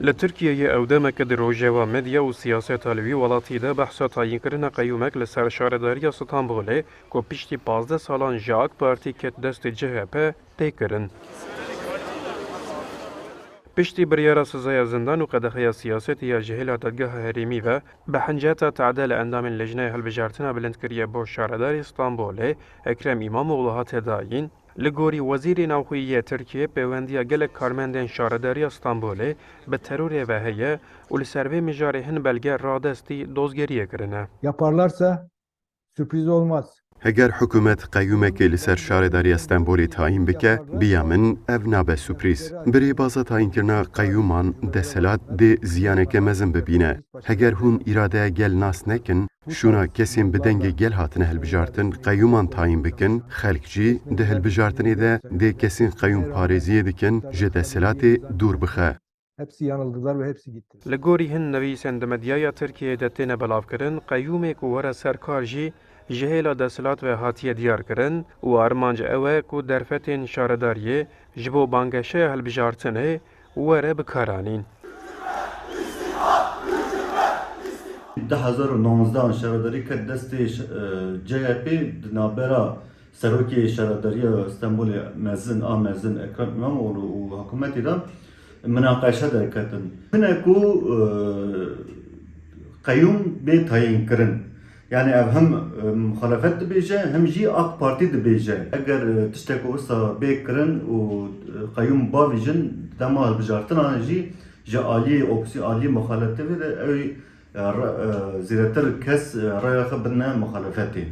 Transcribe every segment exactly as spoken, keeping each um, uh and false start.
Li Tirkiyeyê ew demeke di rojeva medya û siyaseta li wî welatî de behsa tayînkirina qeyûmek li ser şaredariya Stenbolê ku piştî pazdeh salan ji AK Partî ket destê C H P tê kirin. Piştî biryara sizaya zindan û qedexeya siyasetî ya ji hêla dadgeha herêmî ve bi hinceta tade li endamên Lijneya Hilbijartina bilind kiriye bo şaredarê Stenbolê Ekrem Îmamoğlu hate dayîn, li gorî Wezîrê Navxweyî yê Tirkiyê pêwendiya gelek karmendên şaredariya Stenbolê bi terorê ve heye û li ser vê mijarê hin belge radestî dozgeriyê kirine. Yaparlarsa sürpriz olmaz. Heger hikûmet qeyûmekê li ser şaredariya Stenbolê tayîn bike, bi ya min ev nabe sürprîz. Bi rêbaza tayînkirina qeyûman desthilat dê ziyaneke mezin bibîne. Heger hûn îradeya gel nas nekin, şûna kesên bi dengê gel hatine hilbijartin qeyûman tayîn bikin, xelk jî di hilbijartinê de dê kesên qeyûmparêziyê dikin ji desthilatê dûr bixe. Hepsi yanıldılar ve hepsi gittiler. Li gorî hin nivîsên di medyaya Tirkiyeyê de têne belavkirin, qeyûmê ku were ser kar jî ji hêla desthilat ve hatiye diyarkirin û armanc ew e ku derfetên şaredariyê ji bo bangeşeya hilbijartinê were bikaranîn. Du hezar û nonzdeh şaredarî ket destê ş- e, C H P di navbera serokê şaredariya Stenbolê mezin a mezin Ekrem İmamoğlu û hikûmetê de minaqeşe derketin. Hine ku e, qeyûm bê tayînkirin. Yani ev hem e, muxalefet dibêje hem jî AK Partî dibêje. Eger e, tiştek wisa bê kirin û e, qeyûm bavîjin dema hilbijartinan jî ji aliyê opozî aliyê muxalefetê de ew e, re- e, zêdetir kes e, raya xwe bidine muxalefetê.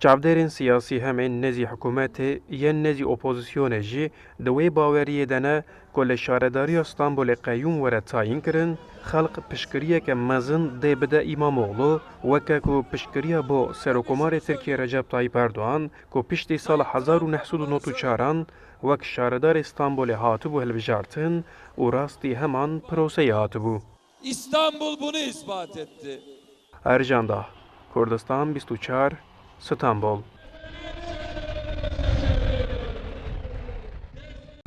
Çavdêrên siyasî hem ên nêzî hikûmetê yên nêzî opozisyonê jî di wê baweriyê de ne ku li şaredariya Stenbolê qeyûm were tayîn kirin, xelq piştgiriyeke mezin dê bide Îmamoğlu, weke ku piştgiriya bo Serokomarê Tirkiyê Recep Tayyip Erdoğan ku piştî sala hezar û neh sed û nod û çar an wek şaredarê Stenbolê hatibû hilbijartin û rastî heman proseyê hatibû. İstanbul bunu ispat etti. Ercan Dah, Kurdistan bîst û çar, Stenbol.